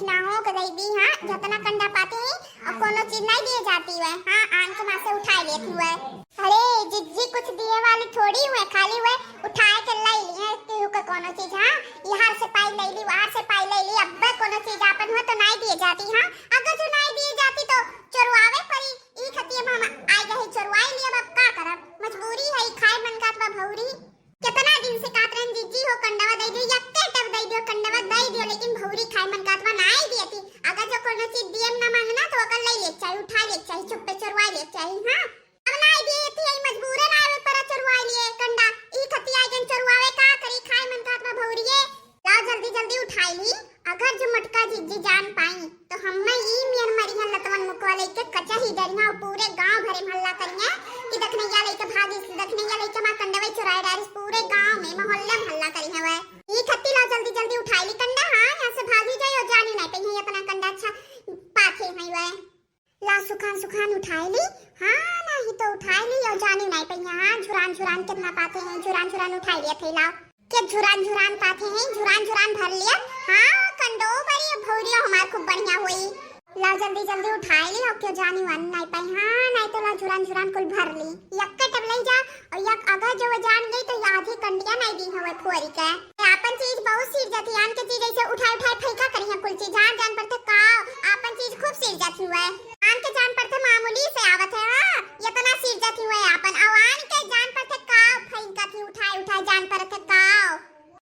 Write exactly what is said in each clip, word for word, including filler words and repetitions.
नाहो के दई दी, हाँ, जतना कंडा पाते हैं, और कोनो चीज नहीं दिए जाती हुए, हाँ, आन के माँ से उठाए लेती हुए। अरे जिज्जी, कुछ दिए वाली थोड़ी हुए, खाली हुए उठाए के लाई लिए केहू के कोनो चीज, हाँ, यहाँ से पाई ले ली, वहाँ से पाई ले ली, अब्बे कोनो चीज आपन हुए तो नहीं दिए जाती, हाँ, अगर जो नहीं दिए जाती तो चोरवावे पड़ी, ई खतिया हम आई गए चोरवाई लिए, अब का करब, मजबूरी है, खाए मन का तो भौरी। कितना दिन से कहत रहन, "जीजी हो, कंडवा दई दियो, यक्के टब दई दियो, कंडवा दई दियो," लेकिन भौरी खाए मन कहत बा, "नाई दियती।" अगर जो कोनो चीज दिए ना मांगना, तो ओकर ले ले चाही, उठा ले चाही, चुप्पे चोरवा ले चाही। हाँ, अब नाई दियती, आई मजबूरन आवे पर चोरवा लिए कंडा, ई खतिया जन चोरवावे का करी, खाए मन कहत बा भौरिये। लाओ जल्दी जल्दी उठाई ली, अगर जो मोटका जीजी जान पाई, तो हम्मे ई मियन मरिहन लतवन मुकवा लेके कचही डरिया और पूरे गांव भरे में हल्ला करिए कि दखनैया लइके भागिस, दखनैया लइके हमार कंडवई चुराए डारिस, पूरे गांव में मोहल्ले में हल्ला करिए वह। ई खत्ती लाओ जल्दी जल्दी उठाई ली कंडा, हाँ, यहाँ से भागी जाई और जानी नहीं पइहैं, इतना कंडा अच्छा पाथे हैं वह। ला सुखान सुखान उठाई ली, हाँ, नहीं तो उठाई ली और जानी नहीं पइहैं, हाँ, झुरान झुरान कितना पाथे हैं, झुरान झुरान उठाई लिए थे, लाओ। के झुरान झुरान पाथे हैं, झुरान झुरान भर लिया। हाँ, कंडो बड़ी अब भौरिया हमार खूब बढ़िया हुई। लाओ जल्दी जल्दी उठाई ली, और क्यों जानी वानी नहीं पाई। हाँ, नहीं तो लाओ झुरान झुरान कुल भर ली। यक्के टब ले जा, और यक अगर जो वो जान गई तो ये आधी कंडिया नहीं दी हवे फोरी के। आपन चीज बहुत सिर जाती, आन के चीज ऐसे उठाए उठाए फेंका करी है कुल चीज, हाँ, जान पड़ते का, आपन चीज खूब सिर जाती हुए। आन के जान पड़ते मामूली से आवत है, हाँ, इतना सिर जाती हुए आपन, और आन के जान पड़ते का फेंका थी उठाए उठाए जान पड़ते का।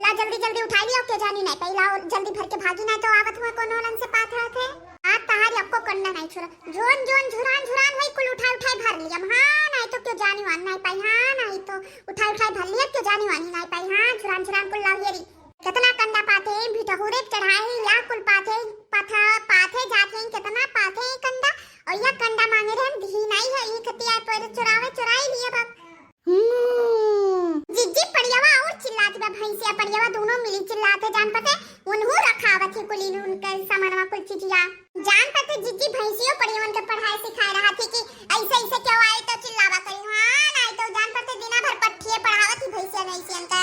ला जल्दी जल्दी उठाई लियो, के जानी नहीं पहला जल्दी भर के भागी, नहीं तो आवत हुआ कोनो लन से पात रहत है। आज तहारी अक्को कंडा नहीं छोड़ा, जोन जोन झुरान झुरान होई कुल उठाई उठाई भर लिया। हाँ, नहीं तो क्यों जानी वान नहीं पाई, हाँ, नहीं तो उठाई उठाई भर लिया, क्यों जानी वानी नहीं पाई। हाँ, झुरान झुरान कुल लाओ येरी। कितना कंडा पाथे, भिटहुरे चढ़ाए या कुल पाथे, पाथा, पाथे जाथे, कितना पाथे कंडा, और या कंडा मांगे रहे, हम दी नहीं है, ई खतिया पर चुरावे, चुराई लिए बाप। हम्म। जिज्जी पड़ियावा और चिल्लात बा, भैंसिया पड़ियावा दोनों मिली चिल्लात है, जान पते, उन्हू रखावत है कुलीन उनके सामानवा कुल चीजिया। जान पते जिज्जी भैंसियो पड़ियावन के पढ़ाई सिखाए रहा थी कि ऐसे ऐसे क्यों आए तो चिल्लावा करी, हाँ, नहीं तो जान पते दिना भर पट्ठिए पढ़ावत ही भैंसिया नहीं सियन का।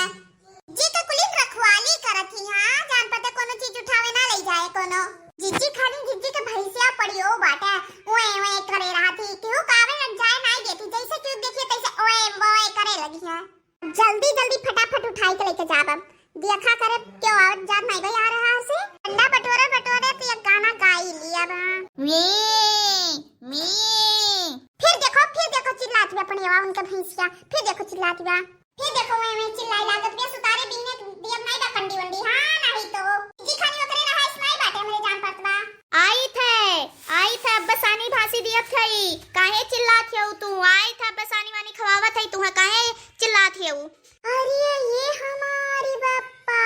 जी के कुलीन रखवाली करत ही, हाँ, जान पते कोनो चीज उठावे ना ले जाए कोनो। जिज्जी खाली जिज्जी के भैंसिया पड़ियो बाटे, ओए ओए करे रहत ही, केहू कावे न जाए नाई देती, जैसे केहू देखिए तैसे ओए ओए करे लगी है। जल्दी जल्दी फटाफट उठाई के लेके जाब अब। देखा करे क्यों आवत जात नहीं भाई आ रहा है से। अंडा बटोरे बटोरे तो एक गाना गाई लिया बा। मी, मी। फिर देखो, फिर देखो चिल्लात बा अपने वा उनके भैंसिया, फिर देखो चिल्लात बा। फिर देखो, मैं, मैं चिल्लाई लागत बे, सुतारे बीने दियब नाई बा कंडी वंडी, हाँ, नहीं तो। जी खाली ओकरे रहा, इस नाई बाटे, हमरे जान परत बा। आई थे, आई थे, अब्बा सानी भासी दियत हई, काहे चिल्लात हऊ तू? आई थे, अब्बा सानी वानी खवावत हई, तू काहे चिल्लात हऊ? अरे ये हमारी बप्पा,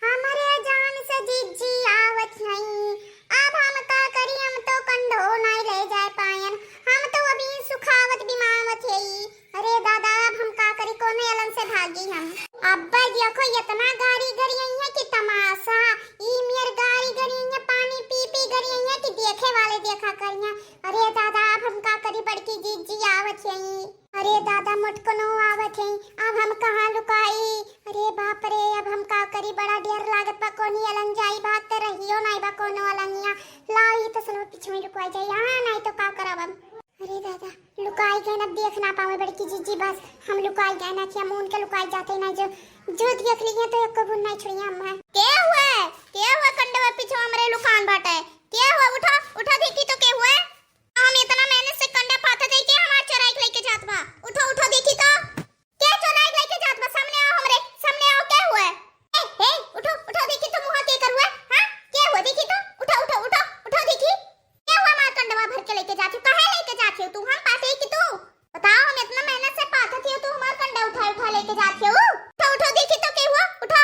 हमरे जान से जिज्जी आवत हई, अब हम का करी, हम तो कंडो नाई ले जाए पायन, हम तो अभी सुखावत बिमावत हई। अरे दादा, अब हम का करी, कौने अलन से भागी हम? अब्बा देखो, इतना गाड़ी गड़ी आई है कि तमाशा। ई मेर गाड़ी गड़ी आई है, पानी पी पी गड़ी आई है कि देखे वाले देखा करिया। अरे दादा, अब हम का करी, बड़की जीजी आवत है। अरे दादा, मोटकनो आवत है, अब हम कहाँ लुकाई? अरे बाप रे, अब हम का करी, बड़ा डर लागत बा, कौनी अलन जाई, भाग त रहियो नाई बा कौनो अलनिया। लाओ, ई तो सलवा पीछे में लुकवाई जाई, हाँ, नाई तो का करब अब? अरे दादा, लुकाई गए ना, देख ना पावे बड़की जीजी, बस हम लुकाई गए ना, कि हम उनके लुकाई जाते ना, जो, जो देख लिए तो एको गुण नहीं छोड़िए हम। के हुए, के हुए कंडवा पीछे हमरे लुकान बाटे? के हुए? उठो, उठो, देखी तो के हुए? हम इतना मेहनत से कंडा पाथे थे, के हमार चोराई के लेके जात बा? उठो, उठो, देखी तो। के चोराई के लेके जात बा? सामने आओ हमरे, सामने आओ, के हुए? ए, ए, उठो, उठो, देखी तो मुँह के कर हुए, हाँ? के हुए, देखी तो? उठो, उठो, उठो, उठो, देखी। के हुए हमार कंडवा भर के लेके जात हो? काहे लेके जात हो तू? हम पासे ही कि तू? बताओ, हम इतना मेहनत से पाथे थे, तू हमार कंडा उठा, उठा लेके जात हो? उठो, उठो, देखी तो के हुए, उठो।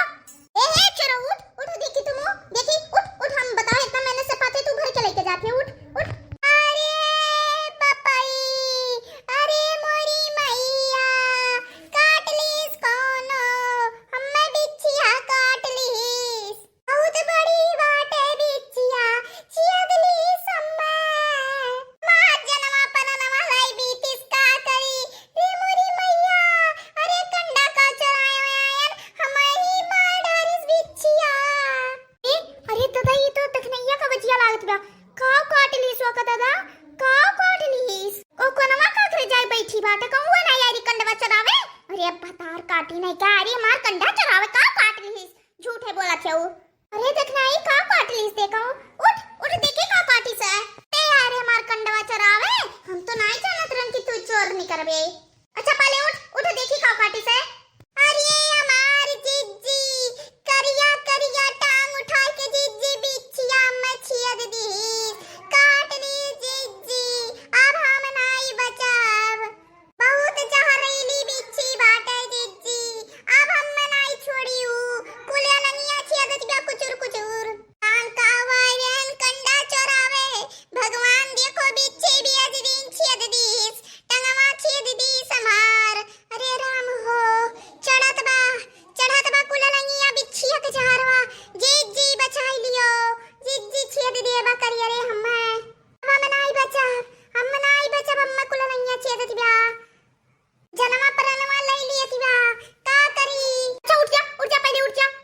ए, हे, चोरो, उठ, उठ, देखी तू मुँह, देखी, उठ, उठ, हम बताओ, इतना मेहनत से पाथे तू भर के लेके जात हो, उठ, उठ।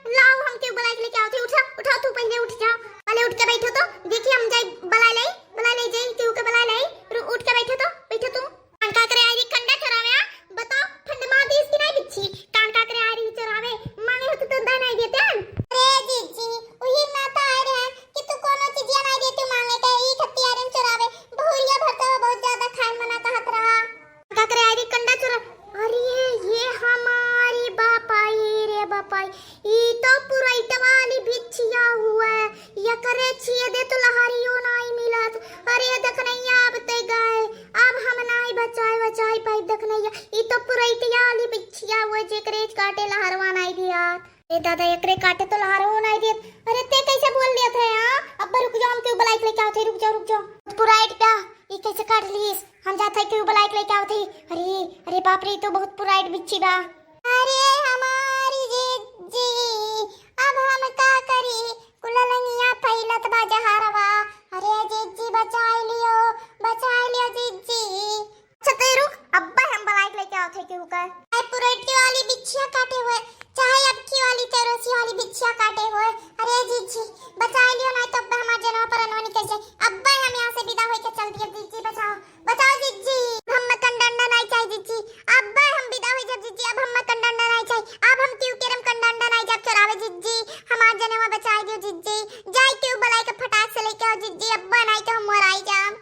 लाओ, हम केहू बुलाइ के लेके आवत है। उठा, उठा, तू पहिले उठ जा। पहिले उठ के बैठो तो, देखी हम जाई बुलाइ लाई, बुलाइ लाई जाई, केहू के बुलाइ लाई। रु-, उठ के बैठो तो, बैठो तू। कान का करे आई री कंडा चोरावे, आ? बताओ, फंड मार दी इसकी नाहीं बिच्छी। कान का करे आई री चोरावे, मांगे होती तो दै नाहीं देते हम। अरे जीजी, उही ना तो आए रहे कि तू कोनो चीजिया नाहीं देती मांगे के, ई खत्ती आए री चोरावे। बहुरिया भर तो बहुत ज्यादा खाए मना कहत रहा। का करे आई री कंडा चोरा। अरे ये हमारी बापाई रे बापाई, ई तो पुरैट वाली बिच्छिया हुए, एकरे छिए दे तो लहरियो नाहीं मिलत। अरे दखनैया अब ते गए, अब हम नाहीं बचाए बचाए पाई दखनैया। ई तो पुरैट वाली बिच्छिया हुए, जेकरे काटे लहरवा नाहीं दियात। ए दादा, एकरे काटे तो लहरवा नाहीं दियात। अरे ते कैसे बोल दियात है, हाँ? अब्बा रुक जाओ, हम केहू बुलाइ के लेके आवत है, रुक जाओ, रुक जाओ। पुरैट का ई कैसे काट लीस? हम जात है केहू बुलाइ के लेके आवत है। अरे, अरे बाप रे, ई तो बहुत पुरैट बिच्छी बा। अरे हमारी जीजी, अब हम का करी? कुललंगिया फैलत बा जहरवा। अरे जीजी बचाइ लियो, बचाइ लियो जीजी। अच्छा ते रुक, अब्बा हम बुलाइ के लेके आवत है केहू का। चाहे पुरैटकी वाली बिच्छिया काटे हुए, चाहे अबकी वाली चौरसी वाली बिच्छिया काटे हुए। अरे जीजी, बचाइ लियो, नाहीं तो अब्बा हमार जनवा पर अनवा निकल जाए। अब्बा हम यहाँ से विदा होइके चल दिए, जीजी बचाओ, बचाओ जीजी। अब हम कंडा अंडा नाहीं चाही जीजी, अब्बा हम विदा होइ जाब जीजी, अब हम कंडा अंडा नाहीं चाही, अब हम केहू केरम कंडा अंडा नाहीं जाब चोरावे जीजी, हमार जनवा बचाइ दियो जीजी, जाए केहू बुलाइ के फटाक से लेके आओ जीजी, अब्बा नाहीं तो हम मोराइ जाब।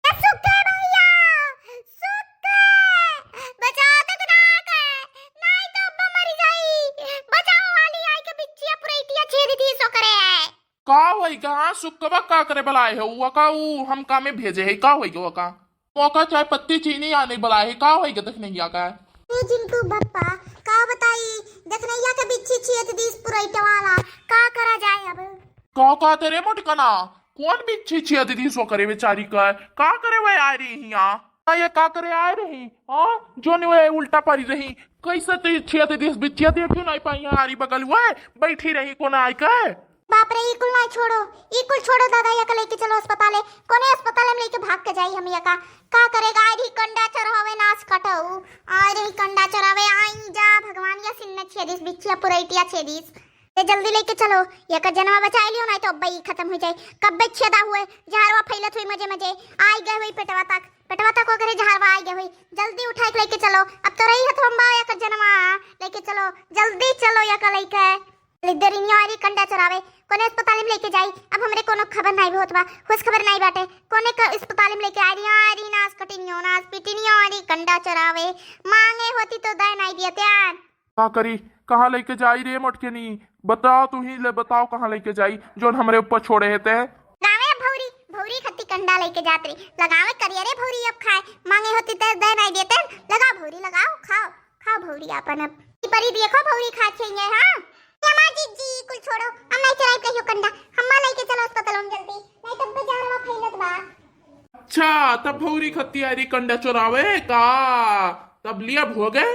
ए सुक्के भैया, सुक्के, बचाओ तो कना के, नाहीं तो अब्बा मरि जाई। बचाओ वाली आइके बिच्छिया पुरैटिया छेद दी सो करे। का होइगा? सुक्कवा का करे बलाए है? वका ऊ हम कामे भेजे है, का होइगा वका? वका चाय पत्ती चीनी आने बलाए है, का होइगा दखनैया का? ए जिंटू बप्पा, का बताई, दखनैया के बिच्छी छेद दीस पुरैट वाला, का करा जाए अब? का कहते रे मोटकना? कौन बिच्छी छिया दीदी सो करे बेचारी का? का करे वह आए रही हियाँ? आ, ये का करे आए रही? हाँ, जोन वह उल्टा परी रही। कैसे तो छिया दीदी बिच्छिया देखियो नाहीं पाई, यहाँ आरी बगल हुए बैठी रही, कौन आए के? बाप रे, ई कुल नाहीं छोड़ो, ई कुल छोड़ो दादा, या के लेके चलो अस्पताले। कोने अस्पताले में लेके भाग के जाई हम या का? का करेगा, आए रही कंडा चोरावे नास कटऊ, आए रही कंडा चोरावे, आई जा भगवान या सिन्ने छेदिस, बिच्छिया पुरैटिया छेदिस। ए, जल्दी लेके चलो, एकर जनवा बचाए लियो, नाहीं तो अब्बे ई खतम होइ जाए। कब्बे छेदा हुए, जहरवा फैलत हुई मजे मजे, आइ गए हुई पेटवा तक, पेटवा तक ओकरे जहरवा आइ गए हुई। जल्दी उठाए के लेके चलो, अब तो रही हथवा में बा एकर जनवा, लेके चलो, जल्दी चलो एकर लेके। लिद्दरिनिया आरी कंडा चोरावे, कोने अस्पताल में लेके जाई, अब हमरे कोनो खबर नाहीं होत बा, होश खबर नाहीं बाटे, कोने क-, अस्पताल में लेके आए रही, आरी नास कटिनियो, नास पिटिनियो आरी कंडा चोरावे, मांगे होती तो दे नाहीं दिया त्यार। का करी, कहाँ लेके जाई रे मोटकेनी? बताओ, तू ही ले बताओ, कहाँ लेके जाई, जोन हमरे ऊपर छोड़े है ते? लगावे भौरी, भौरी खत्ती कंडा लेके जात रही, लगावे करिया रे भौरी अब खाए, मांगे होती ते दे नाहीं देते, लगाओ भौरी, लगाओ, खाओ, खाओ भौरी आपन अब। ई परी देखो भौरी खात है ये, हाँ? ये माँ जी, जी, कुल छोड़ो, हम नाहीं चोराई कहियो कंडा, हम्मा लेके चलो अस्पताल में जल्दी, नाहीं तो बेजारवा फैलत बा। अच्छा, तब भौरी खत्ती आरी कंडा चोरावे का? तब लिया भोगे?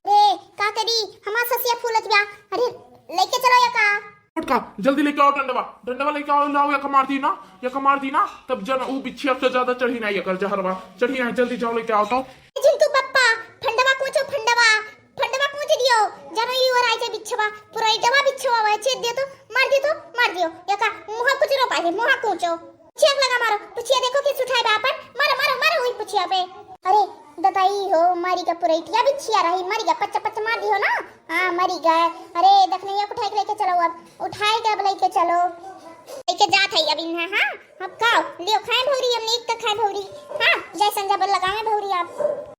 रे, का करी, हमार ससिया फूलत बा। अरे, लेके चलो या का? मोटका, जल्दी लेके आओ डंडवा, डंडवा लेके आओ, लाओ, या का मार दी ना, या का मार दी ना, तब जन ऊ बिच्छिया से ज्यादा चढ़ी ना, या कर जहरवा, चढ़ी ना, जल्दी जाओ लेके आओ तो। जिंटू बप्पा, फंडवा कूचो, फंडवा, फंडवा कूच दियो, जनो ई ओर आइ जाए बिच्छवा, पुरैटवा बिच्छवा वह छेद दियो तो, मार दियो तो, मार दियो, या का, मुहा कूच रो पाए, मुहा कूचो। पुछिया लगा मारो, पुछिया देखो किस उठाए बा आपन, मारो, मारो, मारो वही पुछिया पे। अरे, दताई हो, मरी गा पुरैटिया बिच्छिया रही, मरी गा, पच्चा, पच्चा मार दियो ना। हाँ, मरी गा। अरे, दखनैया को उठाए के लेके चलो अब, उठाए के अब लेके चलो। लेके जात है अब इन्हें, हाँ? अब खाओ, लियो, खाए भौरी, अब नीक तो खाए भौरी। हाँ, जय संजा बल लगावे भौरी आप।